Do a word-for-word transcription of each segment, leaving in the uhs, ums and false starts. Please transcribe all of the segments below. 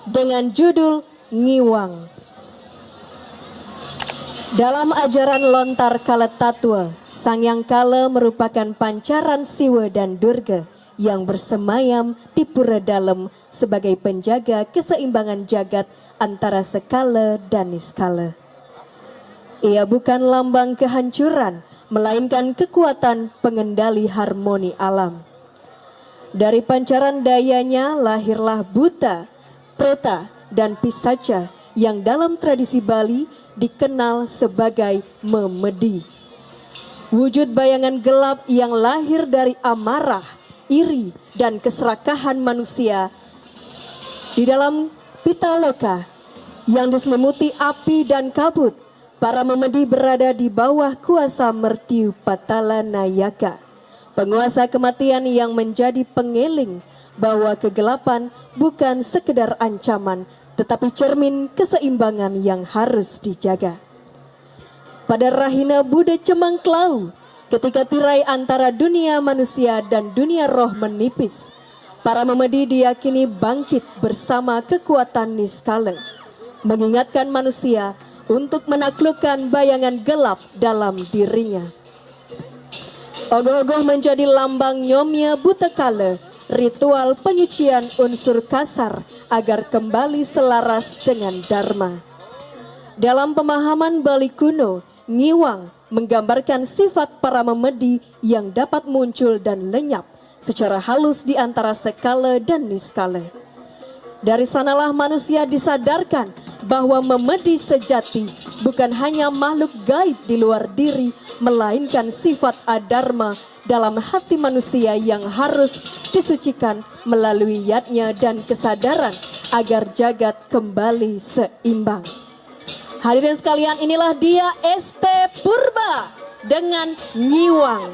dengan judul Ngiwang. Dalam ajaran lontar Kala Tatwa, Sang Yang Kala merupakan pancaran Siwa dan Durga yang bersemayam di Pura Dalem sebagai penjaga keseimbangan jagat antara sekala dan niskala. Ia bukan lambang kehancuran, melainkan kekuatan pengendali harmoni alam. Dari pancaran dayanya lahirlah Buta, Preta, dan Pisaca yang dalam tradisi Bali dikenal sebagai Memedi. Wujud bayangan gelap yang lahir dari amarah, iri, dan keserakahan manusia di dalam Pitaloka yang diselimuti api dan kabut. Para Memedi berada di bawah kuasa Mertiu Patala Nayaka, penguasa kematian yang menjadi pengeling bahwa kegelapan bukan sekedar ancaman, tetapi cermin keseimbangan yang harus dijaga. Pada Rahina Buddha Cemangklau, ketika tirai antara dunia manusia dan dunia roh menipis, para Memedi diyakini bangkit bersama kekuatan niskala, mengingatkan manusia untuk menaklukkan bayangan gelap dalam dirinya. Ogoh-ogoh menjadi lambang nyomia buta kala, ritual penyucian unsur kasar agar kembali selaras dengan Dharma. Dalam pemahaman Bali kuno, ngiwang menggambarkan sifat para Memedi yang dapat muncul dan lenyap secara halus di antara sekala dan niskala. Dari sanalah manusia disadarkan bahwa Memedi sejati bukan hanya makhluk gaib di luar diri, melainkan sifat adharma dalam hati manusia yang harus disucikan melalui yadnya dan kesadaran agar jagat kembali seimbang. Hadirin sekalian, inilah dia S T Purba dengan Ngiwang.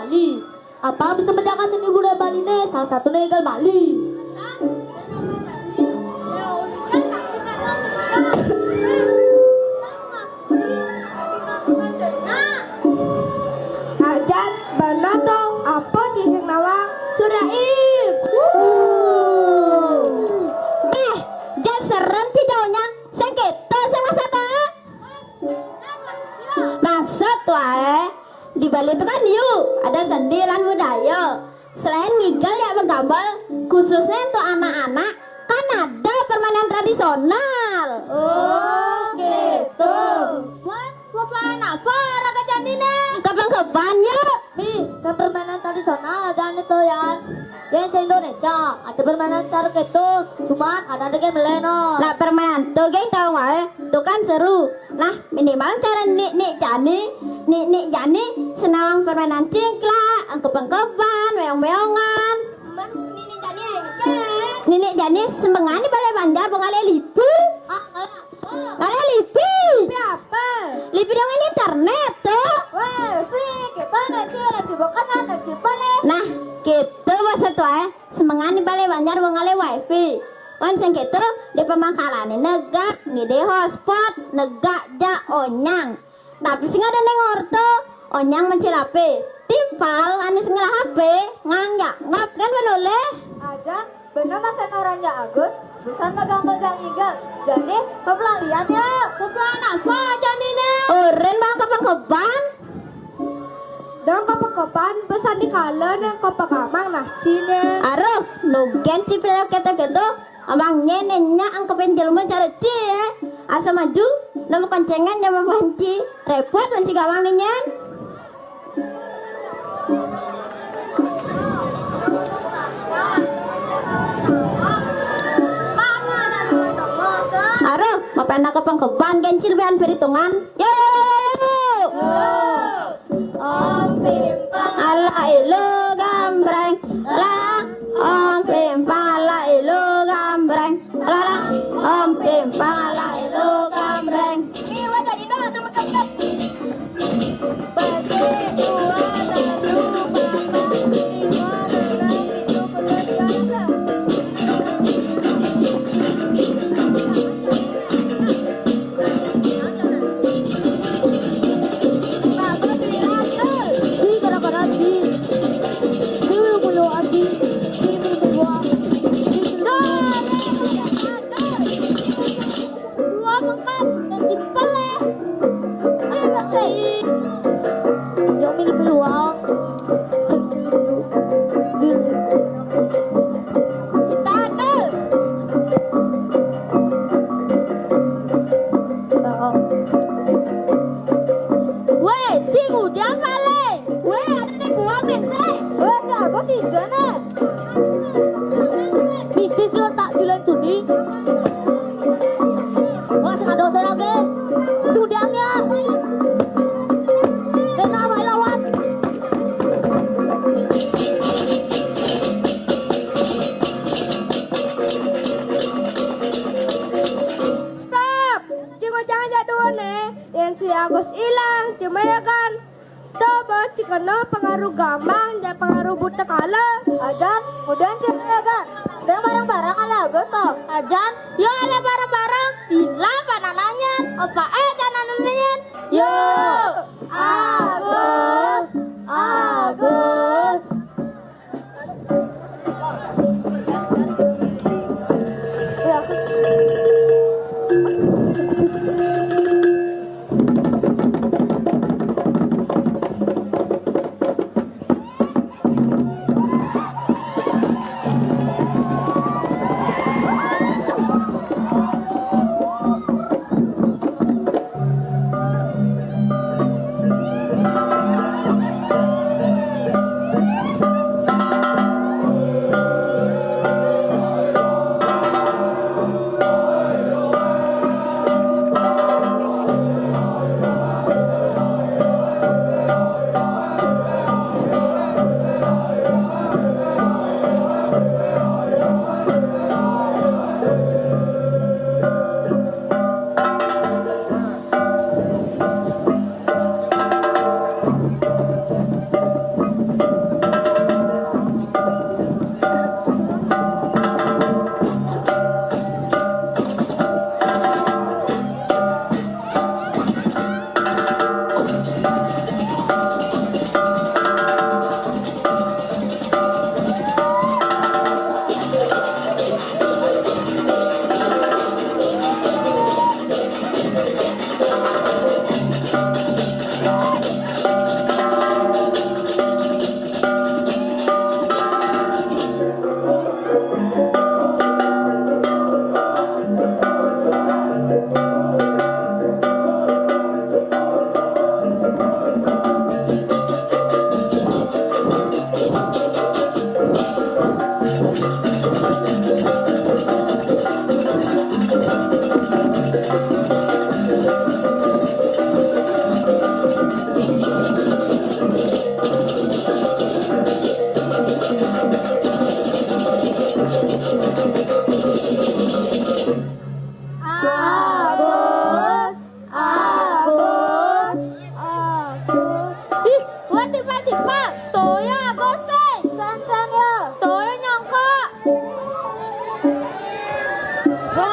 Bali. Apa bisa menjaga seni budaya Bali ne? Salah satunya igal Bali. Ajan bana to, apa ci sing nawang? Suraik. Eh, jan serem ci jauhnya. Sing keto sing masa to. Maksud wae, di Bali itu kan yu ada seni lan budaya. Selain ngigal ya begambel, khususnya untuk anak-anak, kan ada permainan tradisional. Oh, gitu. Wah, permainan apa raga jani ne? Kebang-kebang yuk. Mi, kan permainan tradisional ada nih tuh ya. Di Indonesia ada permainan cara gitu, cuman ada ada game lain no. Lah permainan tuh geng tahu wae, tuh kan seru. Nah, minimal cara nik-nik jani, nik-nik jani senawang permainan cingklak, engkep-engkepan, meong-meongan. Men, nik-nik jani engke. Nik-nik jani sembengan di balai banjar, bengale lipi. Ah, alah. Balai lipi. Lipi apa? Lipi dengan internet tuh. Wah, lipi, kita nanti lagi bukan lagi balik. Nah, gitu maksud wae. Semengan di balai banjar bengale wifi. Wan sing keto di pemangkalan negak ngide hotspot, negak ja onyang. Tapi sing ada neng orto, onyang mencilape. Timpal anis ngelah H P, ngang ya ngap kan benole. Ajan, bener masa noranya Agus, busan megang-megang igal. Jadi, pepelalian ya. Pepelalian apa aja nih, Nek? Oren bang kebang-kebang. Dong kepekepan pesan di kala neng kepekamang nah cine. Aruh, nugen cipil keto-keto, abang nyene nya angkepin jelma cara cie. Asa maju, nama kencengan jama panci. Repot panci gawang nenyen. Aruh, mapena kepengkeban gencil bean perhitungan. Yo, yo, yo, yo, yo. Om pimpang ala elo gambreng. La, om pimpang ala elo gambreng. La, la, om pimpang ala elo gambreng. Iwa jadi doa nama kepet. Besi dua telu papat lima enam pitu kudu dua rasa. Bagus, Wira, betul. Ih, gara-gara di. Di mulu-mulu adi. Di mulu-mulu adi. Di sendal. Dua mengkap dan jempol, eh. Jempol, eh. Yang mulu-mulu, ah. Kita tuh. Weh, cing udah paling. Weh, ada deh gua bensin. Weh, si Agus ijo nih. Mistis yo tak julan tuni. Wah, sing ada urusan lagi. Tudangnya. Kena main lawan. Stop! Cing Ujang aja dulu nih. Yang si Agus hilang, cuma ya kan. Tuh, bos, cing kena pengaruh gamang, jangan pengaruh buta kala. Ajan, udah cing ya kan. Dia bareng-bareng ala Agus tuh. Ajan, yo ala bareng-bareng. Hilang panananya. Opa eh jangan nanya. Yo. Agus, Agus.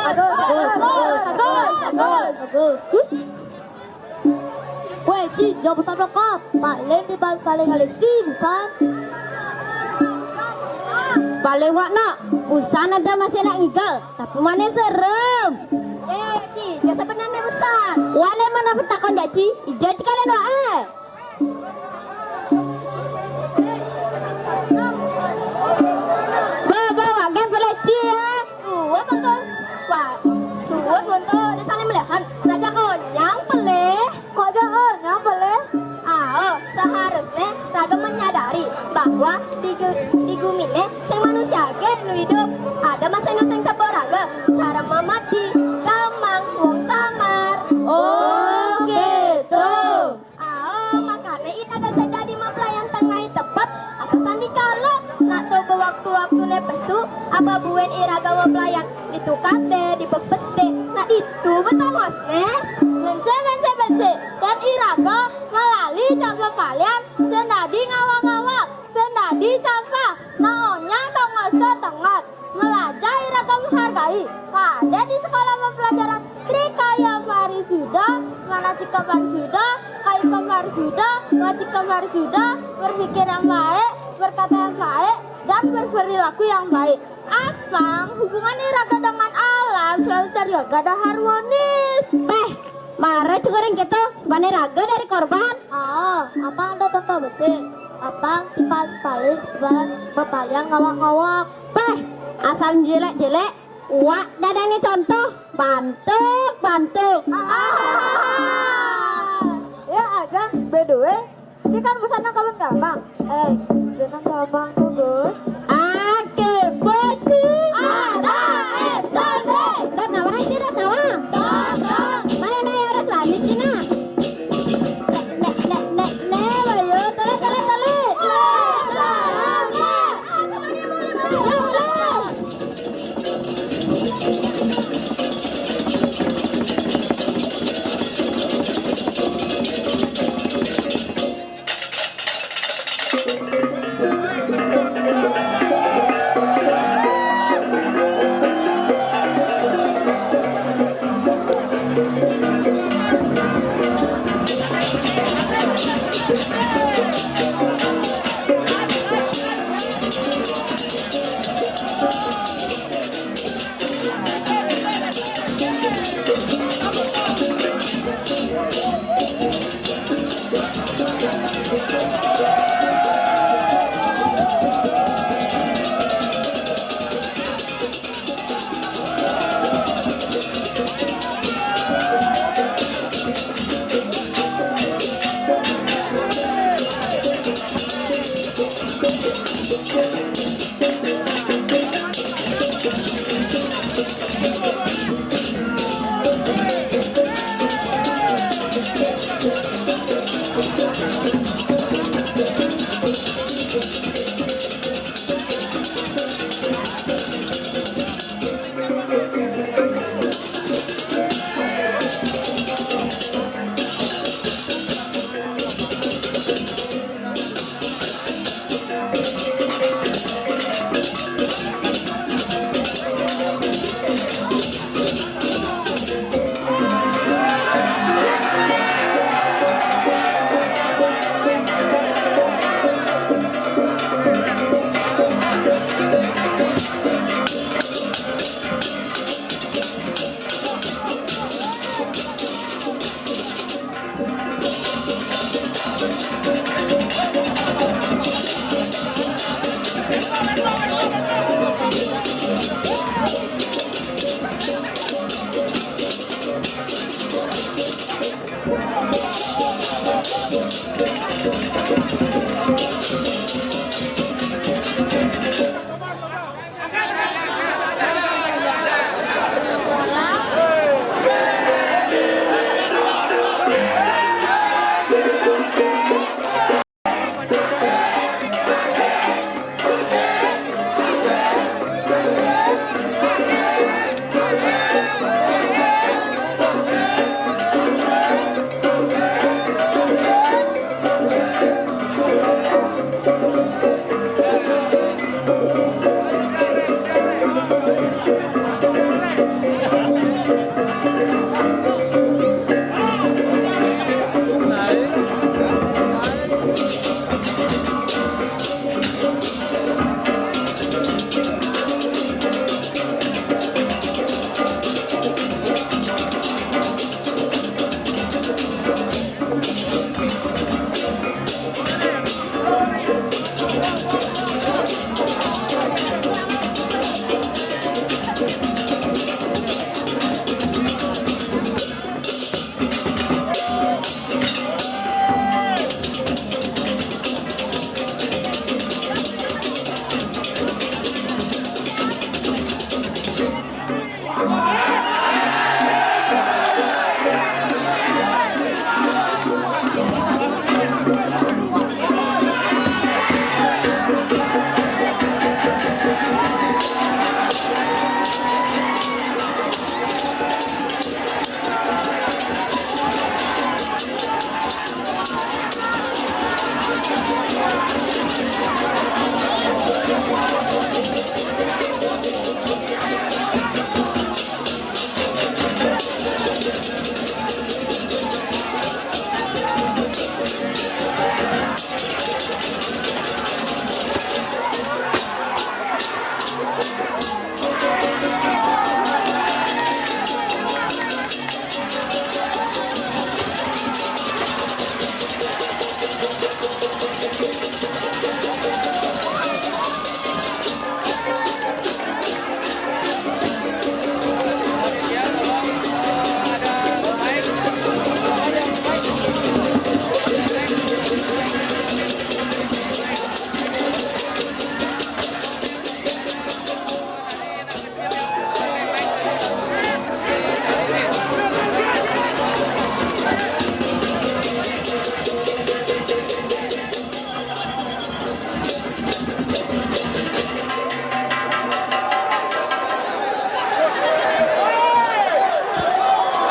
Bagus, bagus, bagus, bagus. Weh, Ci, jauh busan kah? Paling di bal-, paling alih Ci busan. Paling wak nak, busan ada masih nak ngigal, tapi mana serem. Eh, Ci, jasa benar nih busan. Wane mana petakon jak Ci, ija Ci kalian wak eh. Ba, ba, wak gen peleci ya. Suwet bontot. Wah, suwet bontot, disaling melihat. Raja konyang peleh. Kok aja onyang peleh? Ao, seharusnya raga menyadari bahwa di gu-, di gumi ne sing manusia ge nu hidup. Ada masa nu sing sapa raga. Cara mamati kamang wong samar. Oh, gitu. Ao, makane iraga sedadi mapelayan tengai tepet atau sandikala. Nak to be waktu-waktune pesu, apa buen iraga mapelayan ditukate, dibebete, nak ditu betangosne. Bence, bence, bence. Dan iraga malali campur palian, sendadi ngawak-ngawak, sendadi campur, nak onyang tangosne tenget. Melajah iraga menghargai. Kade di sekolah pembelajaran Trikaya Parisuda, Manacika Parisuda, Kayika Parisuda, Wacika Parisuda, berpikir yang baik, berkata yang baik, dan berperilaku yang baik. Apang, hubungan iraga dengan alam selalu terjaga dan harmonis. Peh, mara cukuring kita, subane raga dari korban. Ah, apang ada contoh besik. Apang timpal palis ban bepaliang ngawak-ngawak. Peh, asal jelek-jelek, wak dadane contoh, bantuk, bantuk. Ya, aja, by the way, Ci kan busana kalun gamang. Eh, jeneng gamang tuh, Gus. Ake, bocil. Ada, eh, conde. Dat nawang, Ci, dat nawang. Tong, tong. Mayo, mayo, harus lanjut, Ci, nah. Nek, nek, nek, nek, nek, wayo, tele, tele, tele. Aku mau dia mau lepas. Loh, loh.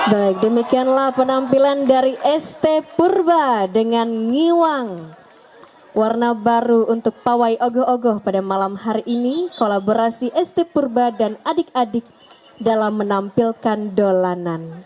Baik, demikianlah penampilan dari S T Purba dengan Ngiwang. Warna baru untuk pawai ogoh-ogoh pada malam hari ini, kolaborasi S T Purba dan adik-adik dalam menampilkan dolanan.